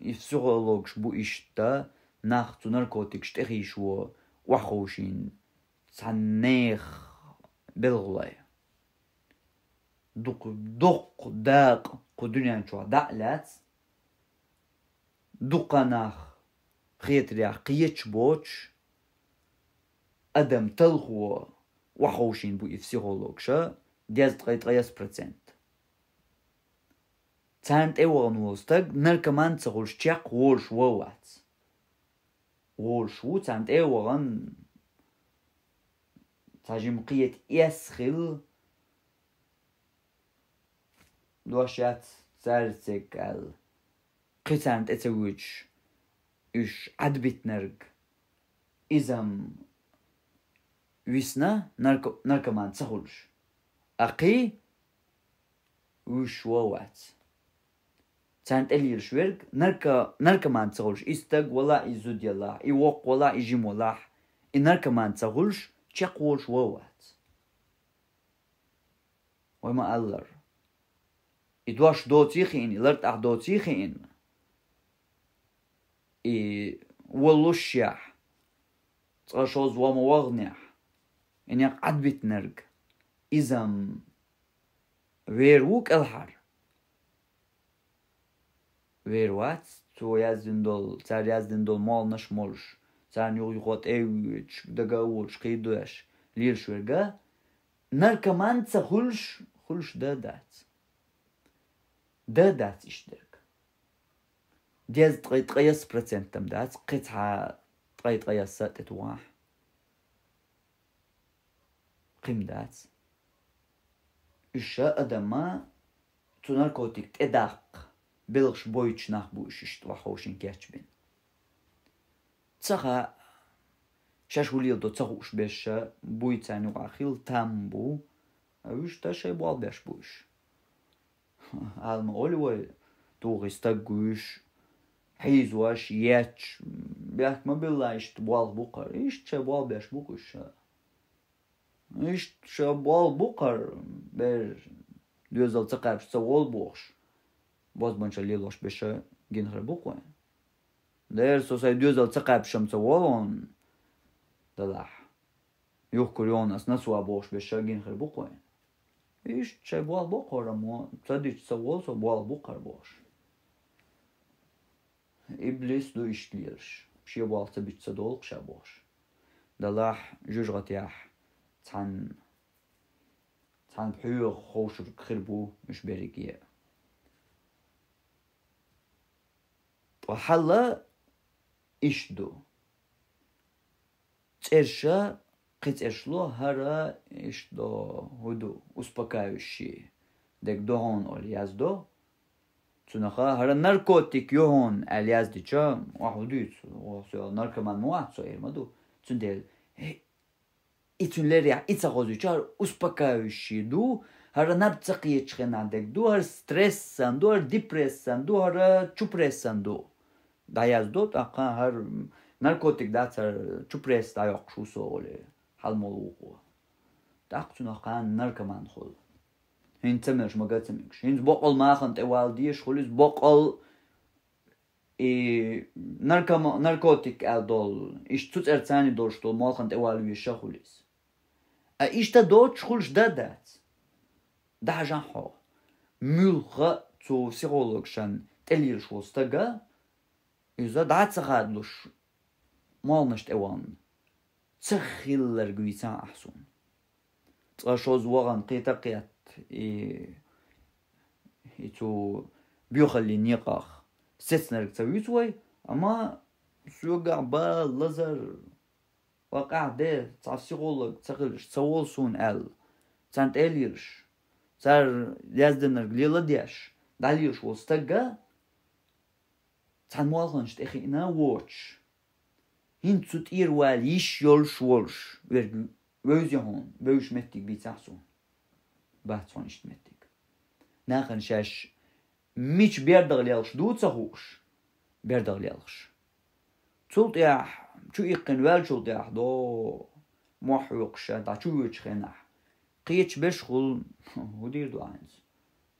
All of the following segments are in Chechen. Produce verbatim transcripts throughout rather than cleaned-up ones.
и психологаш бу иштта, нах цу наркотикаш тӀехийшо охьаховшийна цхьан нехан белгӀалой. Дукха, дукха дакъа кху дуьнен чохь дӀа а лаьцна, дукха нах хетарехь кхеташ боцуш, адам талхо охьаховшийна бу и психологаша, дезткъе ткъаяс процент. Царна тӀевахана волу стаг наркоман ца хуьлуш чекх волуш ван вац. Волуш ву, царна тӀевахана, цхьа жима кхета эс хилла, дош яц цаьрца цигга аьлла. Кхин царна тӀе ца воьдуш, уьш Ӏадбитинарг иза-м висна нарко-, наркоман ца хуьлуш. Ткъа кхин вуьш ван вац. Царна тӀе лелаш верг нарко-, наркоман ца хуьлуш, и стаг валахь, и зуда ялахь, и воккха валахь, и жима валахь, и наркоман ца хуьлуш, чекх волуш ван вац. Вай ма-аллара. И дош доций хиъна, и лартӀахь доций хиъна. И воллушехь, цкъа шозза ван ма ваханехь, и некъ Ӏадбитинарг, иза-м вер ву кӀелхьара. Вер вац, цо яздина долу, цара яздина долу молханаш а молуш, царна юха-юха тӀе а воьдуш, дага а волуш, кхийдош, лелаш верг а, наркоман ца хуьлуш, хуьлуш дан а дац. Дан а дац иштта дерг. Дезткъе ткъаяс процент-м дац, кхин цхьа ткъе ткъаяс а тӀетухахь. Кхин дац. Уьш а адамна цу наркотик тӀедаккха белхаш бойтуш нах бу уьш, иштта охьаховшийна кечбина. Ца хаьа, шаьш хӀун леладо ца хууш берш а буй, царна юкъахь хилла там бу, а уьш тӀе шайн болх беш бу уьш. Ала ма олу вай, тухий стаг вуьйш, хьийзош, етташ, бехк ма билла, иштта болх бу-кх хӀара. Иштта шайн болх беш бу-кх уьш. Иштта шайн болх бу-кх хӀара, бер доьзал ца кхаьбча ца волу бохуш, бозбуунчалла лелош берш а гина хир бу-кх вайн. Дера, со сайн доьзал ца кхаьбча-м ца волу хьуна, делахь. Юхкур йогӀун ас насва бохуш берш а гина хир бу-кх вайн. Иштта шайн болх бо-кх хӀара, амма ца дича ца волу со, болх бу-кх хӀара бохуш. Иблис ду иштта лелаш, шен болх ца бича ца долу-кх ша бохуш. Делахь, жуьжгӀатехь цхьана, цхьана пхьоьгӀа ховшург хир бу уьш берриге а. Ткъа хьал иштта ду. ЦӀерш а, кхин цӀерш ло, хӀара иштта до, хӀун ду, успокаивающий дерг ду хьуна олий яздо. Цунах а хӀара наркотик ю хьуна аьлла яздича, охьа хӀун дуьйцу, оха со наркоман ма вац со, эр ма ду. Цундела, э, и цуьнан лерехь и ца хозуьйтуш, хӀара успокаивающий ду, хӀара наб ца кхетачу хенахь дерг ду, хӀара стрессан ду, хӀара депрессан ду, хӀара чупрессан ду. ДӀаяздо, тӀаккха хӀара наркотик дац, хӀара чупресс дӀайоккхуш ву со олий, хьал молу вукхо. ТӀаккха цунах кхана наркоман хуьлу. ХӀинца ца мелаш мага ца мегаш. ХӀинца боккъал махана тӀе вала дезаш хуьлу иза, боккъал и наркома-, наркотик аьлла долу, иштта цу цӀерца царний долуш долу молхана тӀе вала везаш а хуьлу иза. А иштта доцуш хуьлуш дан а дац. ДӀахьажахь хьо. Муьлхха а цу психологашна тӀе лелаш волу стага, иза дӀа а ца хадалуш, молханаш тӀе вахана. Ца хилларг вийцахьа ахь суна. Цкъа шозза вахана кхета а кхетта, и, и цу боьхаллин некъах сецнарг ца вуьйцу вай, амма соьгахь бала, лазар, вакъахь де, цхьа психолог ца хилаш, ца волу суна аьлла, царна тӀе а лелаш, цара яздинарг лела а деш, дӀалелаш волу стага, цхьана молханаш тӀе хиъна а воцуш, хӀинца цу тӀера вала йиш йолуш волуш верг вевзий хьуна, вевзаш меттиг бийцахь суна. Бац хьуна иштта меттиг. Нахана шаьш мича бердагӀа лелхаш ду ца хууш, бердагӀа лелхаш. Цул тӀаьхьа, чу иккхина ваьллачул тӀаьхьа до, мохь хьоькхуш ша, дӀа чу воьдучу хенахь, кхеташ берш хуьлу, хӀун дийр ду хьайнца?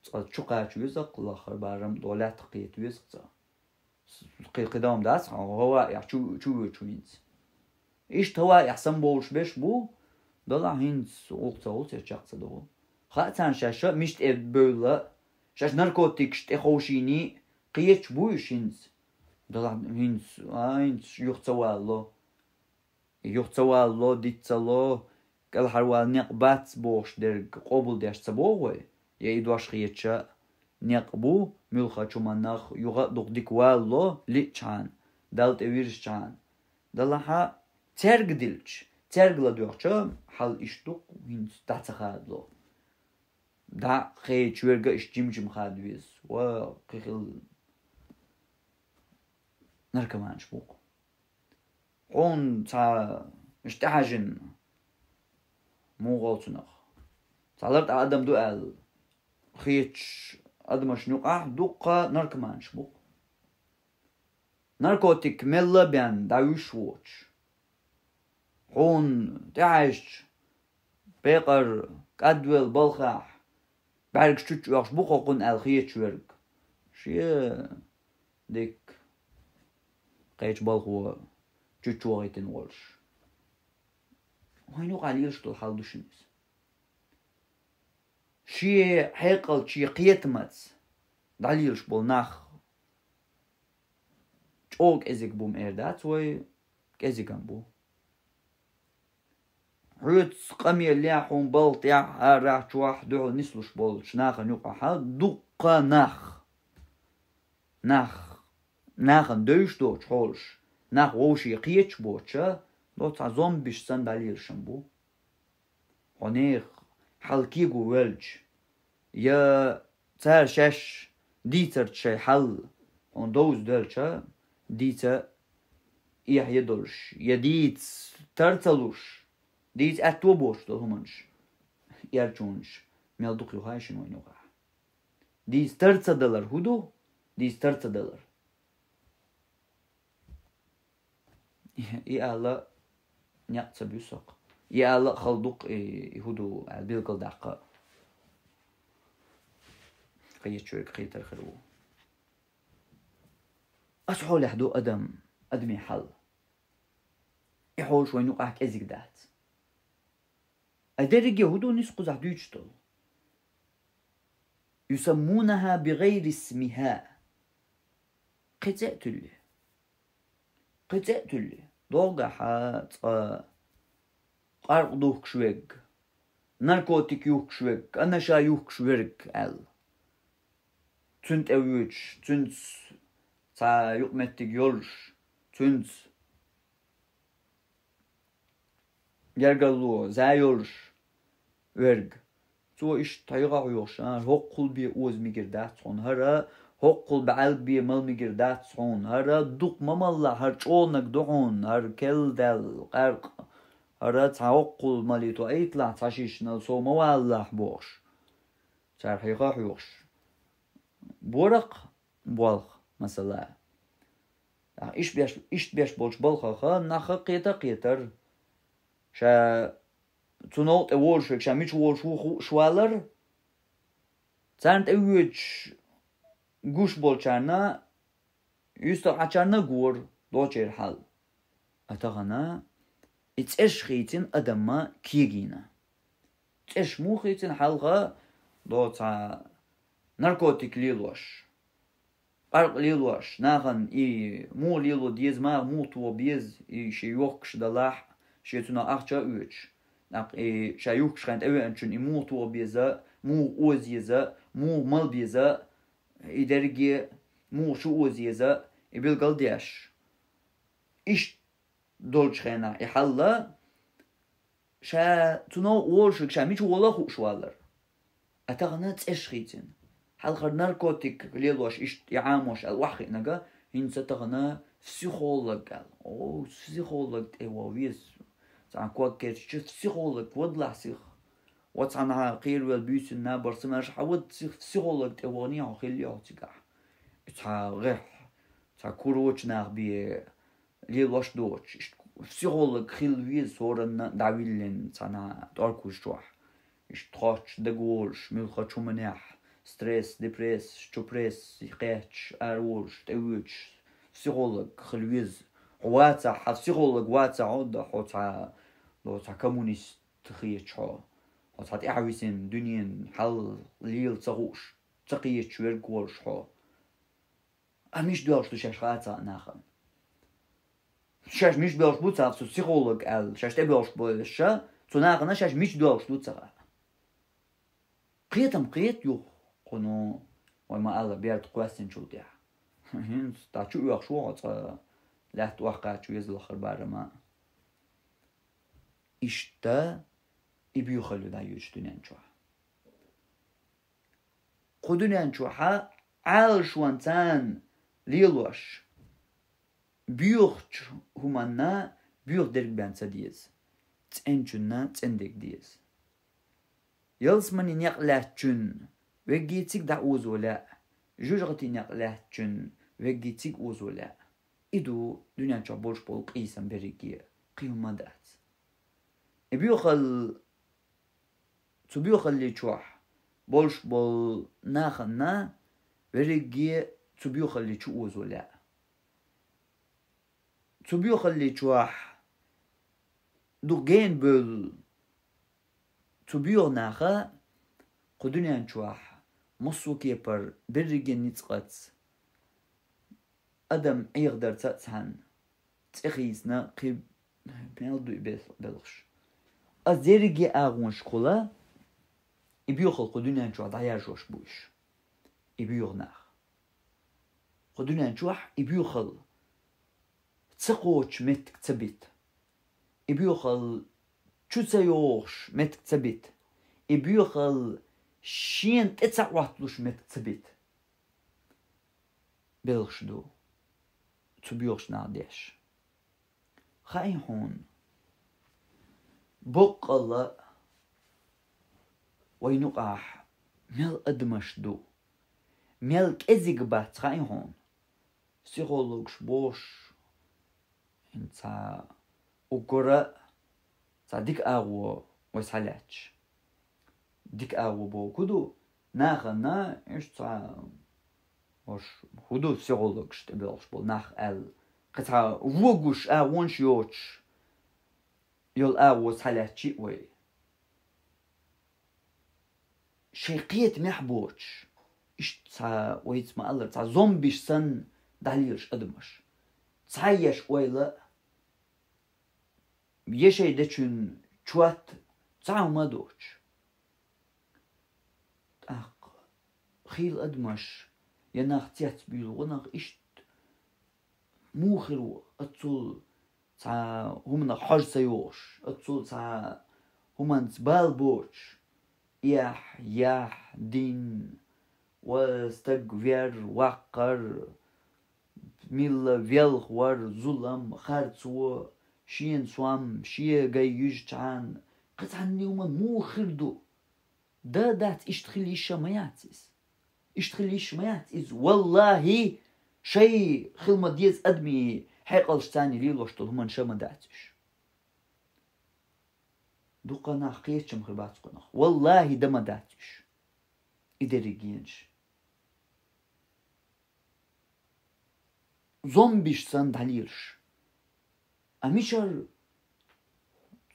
Цкъа чу кхача веза-кх лаххара барам а до, лаьттах кхета веза-кх цкъа. кхы-, кхыдам дац, хьо гӀаваэхь чу, чу воьчу хӀинца. Иштта гӀаваэхь самбовлуш берш бу, далахь хӀинца гӀуллакх ца гӀуллу, церан чекх ца догӀу. Хаьа царна шаьш мишта тӀе бевлла, шаьш наркотикаш тӀе ховшийний, кхеташ бу уьш хӀинца. Далахь хӀинца, а, хӀинца юха ца валло. Юха ца валло, диц ца ло, кӀелхьарвала некъ бац бохуш дерг къобалдеш ца боху вай? Я и дош хеташ а некъ бу, муьлххачу хӀуманах юха а дукха дика валло, лиъчхьана, Далла тӀе вирзичхьана. Далахьа цаьрга дилча, цаьрга ладоьгӀча, хьал иштта ду-кх, хӀинца дӀа ца хадало. ДӀа кхечу верга иштта жим-жим хада веза. Ва кхин хила наркоманаш бу-кх. Хьуна цхьа иштта тӀехьажина, муха олу цунах, цхьа лартӀахь адам ду аьлла хеташ адамашна юкъахь дуккха наркоманаш бу. Наркотик мелла а бен дӀавуьйш воцуш, хьуна тӀехьаьжча, пекъар кӀадвелла балхахь, бӀаьргаш чуччоьхуш бу хӀокхунна аьлла хеташ верг, шен дикка кхечу балхо чуччохийтина волуш. Вайна юкъахь лелаш долу хьал ду шуна иза. Шен хьекъалца, шен кхетамца дӀалелаш болу нах чӀогӀа кӀезиг бу-м эр дац вай, кӀезигам бу. Хьоьца къамелехь, хьуна балха тӀехь, арахь, чохь дуьхьал нислуш болчу нахана юкъахьа дуккха нах, нах, нахана девзаш доцу хьолаш, нах вовшийн кхеташ боцуша, до цхьа зомбиш санна дӀалелаш-м бу. Хьо нехан хьал кего велча, я цара шаьш дийцарца шайн хьал хьуна довза делча, дийца эхье долуш, я дийца тар ца луш, дийца аьтто боцуш долу хӀуманаш, эрчонаш мел дукха ю хаьий шуна вайна юкъахь. Дийца тар ца далар хӀун ду? Дийца тар ца далар. И ала некъ ца буьсу-кх. И ала хала ду-кх, и, и хӀун ду аьлла билгалдаккха кхечу верг кхетар хир ву. Аса хьолехь ду адам, адамийн хьал. И хьолаш вайна юкъахь кӀезиг дац. Ай дерриге хӀун ду нисса кхузахь дуьйцуш долу? Юсаммунаха бигайри исмиха. Кхин цӀе а туьллий. Кхин цӀе а туьллий. ДогӀгахьа цкъа къаркъа духкуш верг, наркотик юхкуш верг, анаша юхкуш верг аьлла. Цуьнан тӀе воьдуш, цуьнца цхьа юкъаметтиг йолуш, цуьнца гергарло, зӀе йолуш верг. Цо иштта хьеха хьоьхуш, а, хӀоккхул бен оза мегар дац хьуна хӀара, хӀоккхул бӀаьрг бен мала мегар дац хьуна хӀара, дукха ма малла, хӀара чӀогӀаниг ду хьуна, хӀара керла даьлла къаьркъа, хӀара цхьа хӀоккхул малийта ваийталахь, цхьа шишнал сов ма валалахь бохуш. Цара хьеха хьоьхуш. Боракх болх, масала. Иштта беш, иштта беш болчу балхаха нах кхета а кхетар. Ша цу новкъа тӀе волуш верг ша мича волуш ву хууш валар, царна тӀе воьдуш гуш болчарна юьстахьчарна а гора, дочеран хьал. А тахана и цӀераш хийцина адамма кегийна. ЦӀераш муха хийцина хьалха, до цхьа наркотик лелош, къаркъа лелош, нахана и муха лело деза, маха муха тоха беза, и шен йохкуш далахь, шен цунах ахча а оьцуш. ТӀаккха и ша юхкуш хенахь тӀевеанчунна и муха тоха беза, муха оза еза, муха мала беза, и дерриге муха чу оза еза, и билгал деш. Иштта долчу хенахь и хьалла, ша цу новкъа волуш верг ша мича вола а хууш валар. А тахана цӀераш хийцина. Хьалхара наркотик лелош иштта и Ӏамош аьлла охьахиънарг, хӀинца тахана психолог аьлла. О, психолог тӀе ваха веза. Цхьана ког керчачу психолог вадалахь сиха. Ва цхьанхьа кхеравелла буьйсанна наб барсамаьрша хьан вада сиха психолог тӀе вахане хьо хиллий хьо цигахь. И цхьа гӀехь, цхьа курочу нах бен лелош доцуш, иштта психолог хила веза соранна дӀавиллина цхьана тӀоркуз чохь. Иштта тхоьттуш дагаволуш, муьлххачу хӀуманехь, стресс, депресс, чупресс кхетташ, араволуш, тӀевоьдуш, психолог хила веза. Хьо вацахь, хьо психолог вацахь, хьо да, хьо цхьа, хьо цхьа коммунист хеташ хьо. Хьо цхьа тӀаьхьависина, дуьненан хьал лела ца хууш, ца кхеташ верг волуш хьо. А мича доьлхуш ду шаьш хаа ца хаьа нахана. Шаьш мича боьлхуш бу ца хаьа, цу психолог аьлла, шаьш тӀебоьлхуш бу ша, цу нахана шаьш мича доьлхуш ду ца хаьа. Кхетам кхета юха, кхуьнан, вай ма-аллара, берда кхоьссинчул тӀаьхьа. ХӀинца, дӀа чу оьхуш ву хьо цкъа, лаьтта охьакхача веза лахара барам а. Иштта и боьхалла ю дӀайоьдучу дуьнен чохь. Кху дуьнен чохьа Ӏалашонца лелош, боьхачу хӀуманна боьха дерг бен ца деза, цӀенчунна цӀена дерг деза. Ялсамани некъ лаьттачун вегги цига дӀаозо лаьа, жожагӀати некъ лаьттачун вегги цига озо лаьа. И ду дуьнен чохь болуш болу къийсам берриге, кхин хӀума дац. И боьхалла, цу боьхалли чохь болуш болу нахана верриге цу боьхалли чу озо лаьа. Цу боьхалли чохь дукха гена бевлла, цу боьха наха кху дуьнен чохь массо а кепара берриге ницкъаца адам Ӏехадарца а цхьаьна цӀе хийцина кхин мел дуй бел-, белхаш. Ас дерриге агӀонашкахула и боьхалла кху дуьнен чохь дӀаяржош бу уьш. И боьха нах. Кху дуьнен чохь и боьхалла ца кхочу меттиг ца бита. И боьхалла чу ца йогӀуш меттиг ца бита. И боьхалла шена тӀе ца Ӏотталуш меттиг ца бита. Белхаш ду цу боьхачу наха деш. Хаий хьуна, боккъалла вайн юкъахь мел адамаш ду, мел кӀезиг бац, хаий хьуна. Психологаш бохуш, хӀинца уггара цхьа дика агӀо вай схьалаьтташ. Дика агӀо боху хӀун ду? Нахана, иштта цхьа, ош, хӀун ду психологаш тӀебоьлхуш болу нах аьлла? Кхин цхьа вогуш агӀонаш йоцуш йолу агӀо схьалаьттачи а вай. Шайн кхетамехь боцуш, иштта цхьа вайца ма-аллара, цхьа зомбиш санна дӀалелаш адамаш. Цхьа еш ойла, я шайн дечун чот цхьа хӀума а доцуш. ТӀаккха хийла адамаш, я нах цецбуьйлу, гӀо нах иштта муха хир ву, оццул цхьа хӀуманах хьожа ца йогӀуш, оццул цхьа хӀуманца бала боцуш, эхь, яхь, дин, ва стаг вер, ваккхар, милла велха вар, зулам, харцо, шена сом, шен гай юьжчхьан, кхин цхьанна хӀуманна муха хир ду? Да, дац, иштта хила йиш а ма яц иза. Иштта хила йиш ма яц иза. Валлахьи, шай хила ма деза адамийн хьекъалш царна лелош долу хӀуманна ша ма дац уьш. Дукха нах кхеташ-м хир бац кхунах. Валлахьи, дан ма дац уьш. И дерриг енаш. Зомбиш санна дӀалелаш. А мичара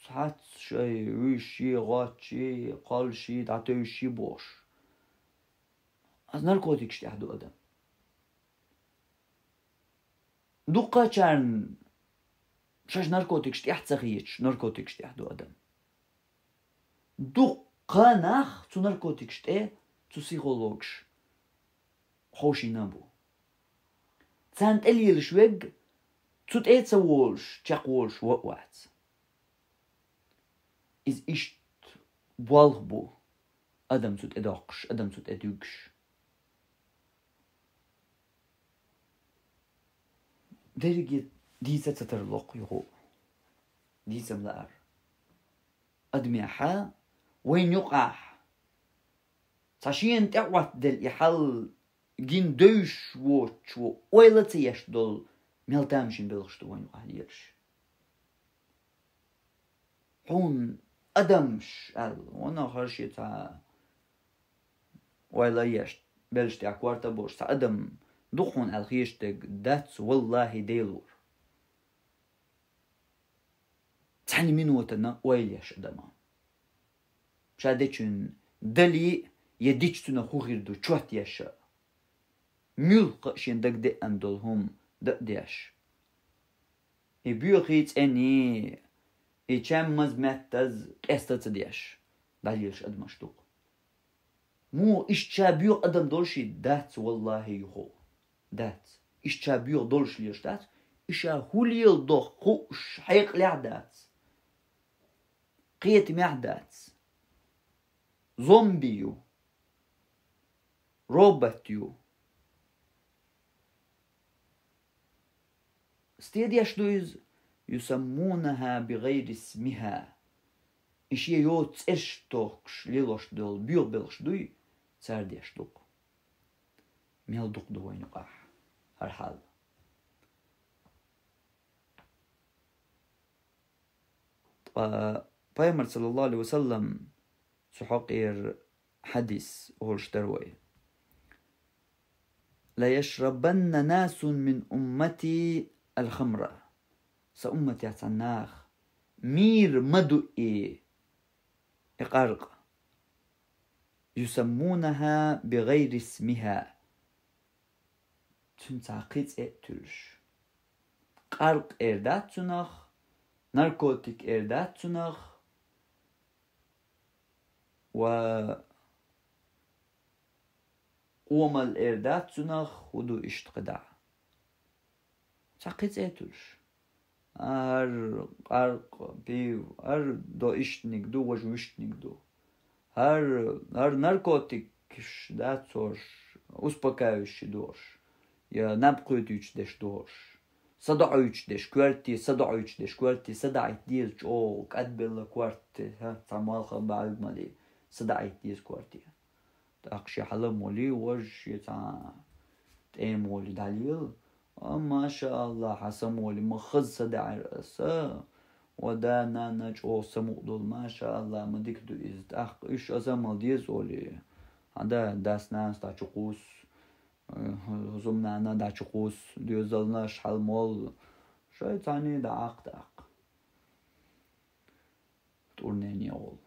цхьацца шай вуьйший, гӀотташий, кхоллаший, дӀатевжаший бохуш. Ас наркотикаш тӀехь ду адам. Дуккхачарна шаьш наркотикаш тӀехь ца хеташ, наркотикаш тӀехь ду адам. Дуккха нах цу наркотикаш тӀе, цу психологаш ховшийна бу. Царна тӀе лелаш верг, цу тӀе а ца волуш, чекхволуш ван а вац. Иза иштта болх бу, адам цу тӀе доккхуш, адам цу тӀе дуьгуш. Дерриге дийца ца тарло-кх юха дийцам лаар. Адамехьа вайн юкъахь цхьа шена тӀе Ӏоттаделла и хьал гина девзаш воцучо ойла ца еш долу мел тамашийна белхаш ду вайн юкъахь лелаш. Хьуна адамаш аьлла, ванах хӀара шен цхьа ойла еш, белшаш тӀехь корта а болуш, цхьа адам Дукха хьуна аьлла хеташ дерг дац, валлахӀи, Дела вур. Цхьана минотана ойла еш адама. Ша дечун дали я дича цунах хӀу хир ду чот еш а. Муьлхха а шен дага деана долу хӀума да а деш. И боьхий цӀений, и чам маза меттаз къеста ца деш, дӀалелаш адамаш ду-кх. Муха иштта ша боьха адам долуш и дац, валлахӀи, юха. Дац. Иштта ша боьха долуш лелаш дац. И ша хӀу леладо хууш хьекъалехь дац. Кхетамехь дац. Зомби ю. Робот ю. Стен деш ду иза? «Юсаммунахьа бигайри исмихьа». И шен йоцу цӀераш тохкуш лелош долу боьха белхаш дуй, цара деш ду-кх. Мел дукха ду вайна юкъахь хӀара хьал. Ткъа Пайхамар, саллаллаху Ӏалайхи ва саллам, цу хьокъера хьадис олуш дара вай: «Ла яшрабанна насун мин уммати аль-хамра». Сан умматехь цхьана наха мийра ма дуъий и къаркъа. «Юсаммунахьа бигайри исмихьа». Цуьнан цхьа кхин цӀе а туьллуш. Къаркъа эр дац цунах, наркотик эр дац цунах, ва къомал эр дац цунах, хӀу ду иштта кхидӀа. Цхьа кхин цӀе а туьллуш. ХӀара къаркъа, пиво, хӀара до иштаниг ду, важа вуьштаниг ду. ХӀара, хӀара наркотикаш дац хӀорш, успокаивающий долуш, я наб кхуьйтуьйтуш деш долуш. СадаӀуьйтуш деш, коьрте садаӀуьйтуш деш, коьрте садаӀийта деза чӀогӀа, кӀадбелла корта, хӀа, цхьа малхах бӀаьлгмали, садаӀийта деза корте. ТӀаккха шен хьала а моли, важа шен цхьа тӀема воли дӀалела. А, маша Аллах, хьан са моли, ма хаза са даьӀира аса. Ва да, нана чӀогӀа самукъа долу, маша Аллах, ма дика ду иза. ТӀаккха уьш аса мала деза оли. Хьан да, дас-нанас дӀа чу кхуссу, хӀусамнана дӀа чу кхуссу, доьзалнаш хьал молу. Шай цхьаьний дӀа Ӏаккха тӀаккха. ТӀурнене гӀолла.